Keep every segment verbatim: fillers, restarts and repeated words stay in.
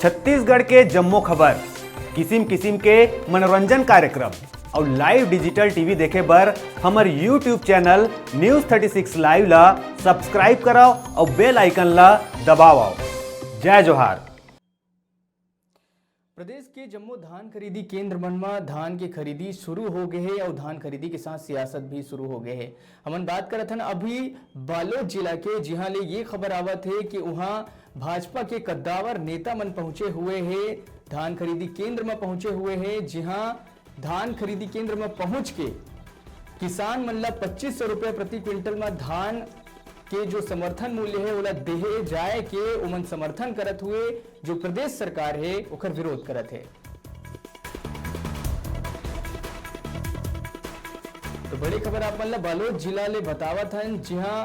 छत्तीसगढ़ के जम्मो खबर, किसिम किसिम के मनोरंजन कार्यक्रम अउ live digital T V देखे बर हमर YouTube channel News thirty six Live ला subscribe करव अउ bell icon ला दबावव। जय जोहार। प्रदेश के जम्मो धान खरीदी केंद्र मन म धान के खरीदी शुरू हो गए हे अउ धान खरीदी के साथ सियासत भी शुरू हो गए हे। हमन बात करत हन अभी बालोद जिला के, जिहां ले ये खबर आवत हे कि उहां भाजपा के कद्दावर नेता मन पहुंचे हुए हे, धान खरीदी केंद्र म पहुंचे हुए हे, जिहां धान खरीदी केंद्र म पहुंच के किसान मन ल पच्चीस सौ रुपया प्रति क्विंटल म धान के जो समर्थन मूल्य हे, ओला देहे जाए के ओमन समर्थन करत हुए जो प्रदेश सरकार हे, ओकर विरोध करत हे। तो बड़ी खबर आप मन ल बालोद जिला ले बतावत हन, जिहां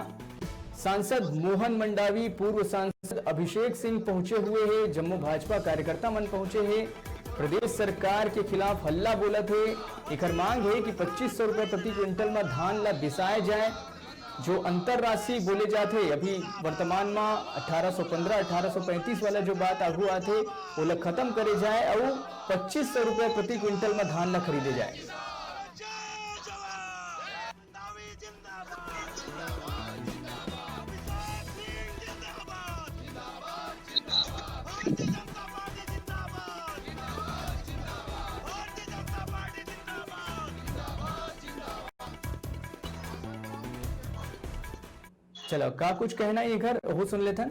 सांसद मोहन मंडावी, पूर्व सांसद अभिषेक सिंह पहुंचे हुए हे, जम्मो भाजपा कार्यकर्ता मन पहुंचे हे, प्रदेश सरकार के खिलाफ हल्ला बोलत हे। एकर मांग हे कि पच्चीस सौ रुपए प्रति क्विंटल म धान ला बिसाए जाए। जो अंतर राशि बोले जात हे, अभी वर्तमान म अठारह सौ पन्द्रह, अठारह सौ पैंतीस वाला जो बात आगू आत हे, ओला खत्म करे जाए अउ पच्चीस सौ रुपए प्रति क्विंटल म धान ला खरीदे जाए। चलो, का कुछ कहना हे एकर, ओहू सुन लेथन।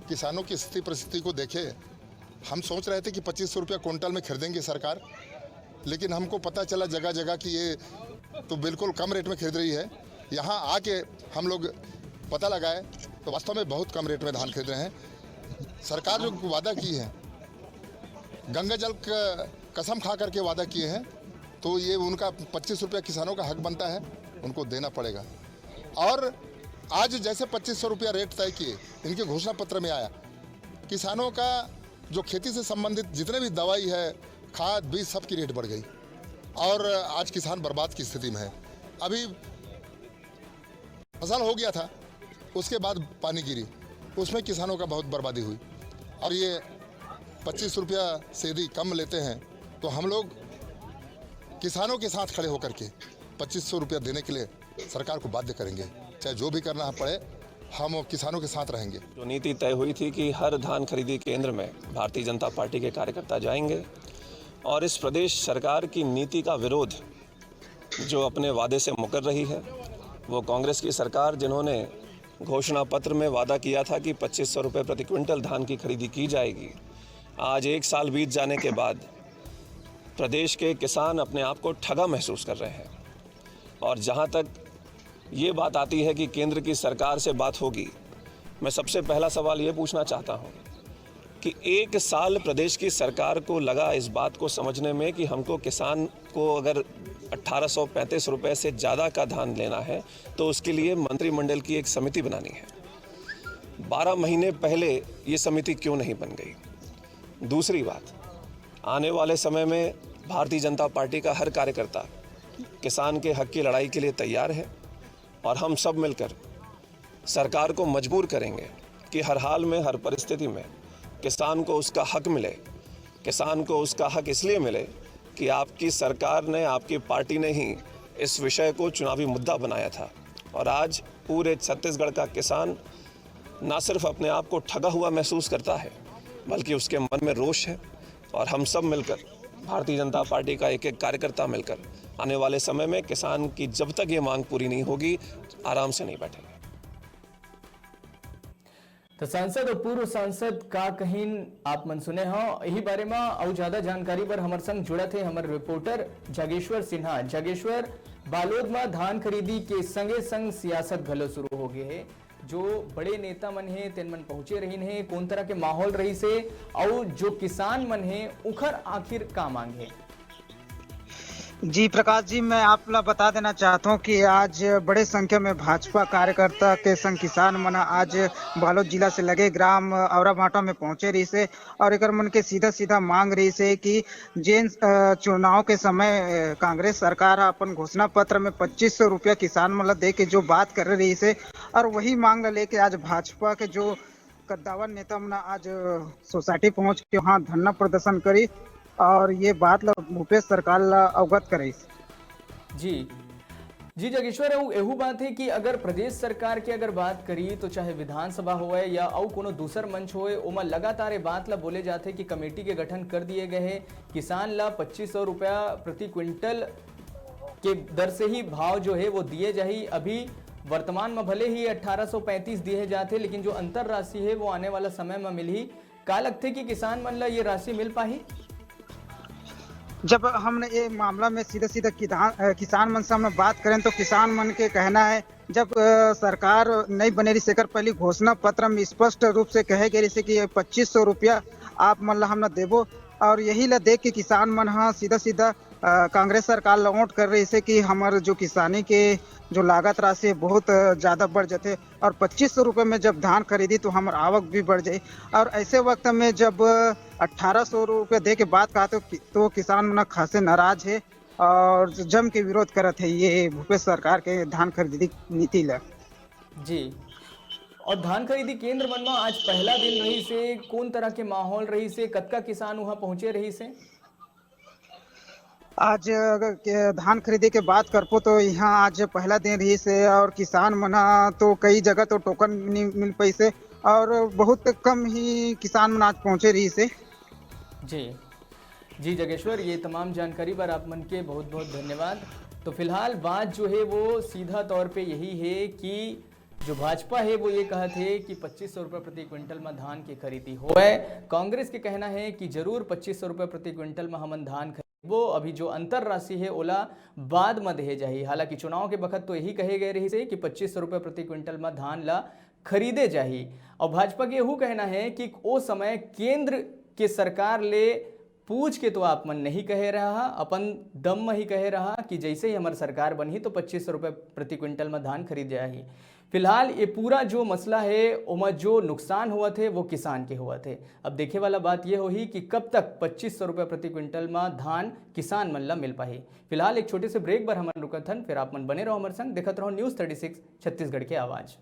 किसानों की स्थिति परिस्थिति को देखे, हम सोच रहे थे कि पच्चीस सौ रुपया क्विंटल में खरीदेंगे सरकार, लेकिन हमको पता चला जगह जगह कि ये तो बिल्कुल कम रेट में खरीद रही है। यहाँ आके हम लोग पता लगाए तो वास्तव में बहुत कम रेट में धान खरीद रहे हैं। सरकार जो वादा की है, गंगा जल क-, कसम खा करके वादा किए हैं, तो ये उनका पच्चीस रुपया किसानों का हक बनता है, उनको देना पड़ेगा। और आज जैसे पच्चीस सौ रुपया रेट तय किए, इनके घोषणा पत्र में आया, किसानों का जो खेती से संबंधित जितने भी दवाई है, खाद, बीज, सबकी रेट बढ़ गई और आज किसान बर्बाद की स्थिति में है। अभी फसल हो गया था, उसके बाद पानी गिरी, उसमें किसानों का बहुत बर्बादी हुई। और ये पच्चीस रुपया से यदि कम लेते हैं तो हम लोग किसानों के साथ खड़े होकर के पच्चीस सौ रुपया देने के लिए सरकार को बाध्य करेंगे। चाहे जो भी करना पड़े, हम किसानों के साथ रहेंगे। जो नीति तय हुई थी कि हर धान खरीदी केंद्र में भारतीय जनता पार्टी के कार्यकर्ता जाएंगे और इस प्रदेश सरकार की नीति का विरोध, जो अपने वादे से मुकर रही है, वो कांग्रेस की सरकार, जिन्होंने घोषणा पत्र में वादा किया था कि पच्चीस सौ रुपये प्रति क्विंटल धान की खरीदी की जाएगी, आज एक साल बीत जाने के बाद प्रदेश के किसान अपने आप को ठगा महसूस कर रहे हैं। और जहाँ तक ये बात आती है कि केंद्र की सरकार से बात होगी, मैं सबसे पहला सवाल ये पूछना चाहता हूँ कि एक साल प्रदेश की सरकार को लगा इस बात को समझने में कि हमको किसान को अगर अठारह सौ पैंतीस रुपये से ज़्यादा का धान लेना है, तो उसके लिए मंत्रिमंडल की एक समिति बनानी है। बारह महीने पहले ये समिति क्यों नहीं बन गई? दूसरी बात, आने वाले समय में भारतीय जनता पार्टी का हर कार्यकर्ता किसान के हक की लड़ाई के लिए तैयार है और हम सब मिलकर सरकार को मजबूर करेंगे कि हर हाल में, हर परिस्थिति में किसान को उसका हक मिले। किसान को उसका हक इसलिए मिले कि आपकी सरकार ने, आपकी पार्टी ने ही इस विषय को चुनावी मुद्दा बनाया था। और आज पूरे छत्तीसगढ़ का किसान ना सिर्फ अपने आप को ठगा हुआ महसूस करता है, बल्कि उसके मन में रोष है। और हम सब मिलकर, भारतीय जनता पार्टी का एक एक कार्यकर्ता मिलकर, आने वाले समय में किसान की जब तक ये मांग पूरी नहीं होगी, आराम से नहीं बैठेंगे। तो सांसद और पूर्व सांसद का कहिन, आप मन सुने हो। यही बारे में अउ ज्यादा जानकारी बर हमर संग जुड़त हे हमर रिपोर्टर जागेश्वर सिन्हा। जागेश्वर, बालोद में धान खरीदी के संगे संग सियासत घलो शुरू हो गए हे। जो बड़े नेता मन हे, तेन मन पहुंचे रहिन हे, कौन तरह के माहौल रहिस हे, अउ जो किसान मन हे, उखर आखिर का मांग हे? जी प्रकाश जी, मैं आप ला बता देना चाहता हूँ कि आज बड़े संख्या में भाजपा कार्यकर्ता के संग किसान मन आज बालोद जिला से लगे ग्राम औराभाटा में पहुंचे रहिसे और एकर मन के सीधा सीधा मांग रहिसे कि जेन अ, चुनाव के समय अ, कांग्रेस सरकार ह अपन घोषणा पत्र में पच्चीस सौ रुपया किसान मन ला दे के जो बात करे रहिसे और वही मांग ला लेके आज भाजपा के जो कद्दावर नेता मन आज सोसाइटी पहुंच के वहां धरना प्रदर्शन करी और ये बात ला भूपेश सरकार ला अवगत कराइस। जी जी जगेश्वर, अउ एहू बात है कि अगर प्रदेश सरकार के अगर बात करी तो चाहे विधानसभा होए या अउ कोनो दूसर मंच होए, ओमा लगातार ये बात ला बोले जाथे कि कमेटी के गठन कर दिए गए है, किसान ला पच्चीस सौ रुपया प्रति क्विंटल के दर से ही भाव जो है वो दिए जाही। अभी वर्तमान में भले ही अठारह सौ पैंतीस दिए जाथे, लेकिन जो अंतर राशि है वो आने वाला समय में मिलही। का लगथे कि किसान मन ला ये राशि मिल पाही? जब हमन ये मामला में सीधा सीधा किसान अ, किसान मन से हमन बात करें तो किसान मन के कहना है, जब अ, सरकार नहीं बने रही, एकर पहले घोषणा पत्र में स्पष्ट रूप से कहे गए रहिसे कि पच्चीस सौ रुपया आप मन ला हमन देबो और यही ला देख के किसान मन ह सीधा सीधा अ, कांग्रेस सरकार ला ओट करे रहिसे कि हमर जो किसानी के जो लागत राशि है बहुत अ, ज्यादा बढ़ जाथे और पच्चीस सौ रुपये में जब धान खरीदी तो हमर आवक भी बढ़ जाए। और ऐसे वक्त में जब अठारह सौ रुपये दे के बात कहा तो, कि- तो किसान मन खासे नाराज है और जम के विरोध करत है ये भूपेश सरकार के धान खरीदी नीति ला। जी, और धान खरीदी केंद्र मन में आज पहला दिन रहिसे, कौन तरह के माहौल रहिसे, कतका किसान वहां पहुंचे रहिसे? आज अगर के- धान खरीदी के बात करबो तो यहाँ आज पहला दिन रहिसे और किसान मन तो कई जगह तो टोकन नहीं मिल पाइसे और बहुत कम ही किसान मन आज पहुंचे रहिसे। जी जी जगेश्वर, ये तमाम जानकारी बर आप मन के बहुत बहुत धन्यवाद। तो फिलहाल बात जो है वो सीधा तौर पे यही है कि जो भाजपा है वो ये कहत है कि पच्चीस सौ रुपये प्रति क्विंटल में धान के खरीदी होए। कांग्रेस के कहना है कि जरूर पच्चीस सौ रुपये प्रति क्विंटल में हमन धान खरीदबो, अभी जो अंतर राशि है ओला बाद में देहे जाही। हालांकि चुनाव के बखत तो यही कहे गए रहिसे कि पच्चीस सौ रुपये प्रति क्विंटल में धान ला खरीदे जाही। और भाजपा के यहू कहना है कि ओ समय केंद्र के सरकार ले पूछ के तो आप मन नहीं कहे रहा, अपन दम में ही कहे रहा कि जैसे ही हमर सरकार बनही तो पच्चीस सौ रुपये प्रति क्विंटल में धान खरीद जाही। फिलहाल ये पूरा जो मसला है, ओमा जो नुकसान होवत है वो किसान के होवत है। अब देखे वाला बात ये होही कि कब तक पच्चीस सौ रुपये प्रति क्विंटल में धान किसान मन ला मिल पाही। फिलहाल एक छोटे से ब्रेक बर हमन रुकत हन, फिर आप मन बने रहो हमर संग, देखत रहो न्यूज़ थर्टी सिक्स छत्तीसगढ़ के आवाज़।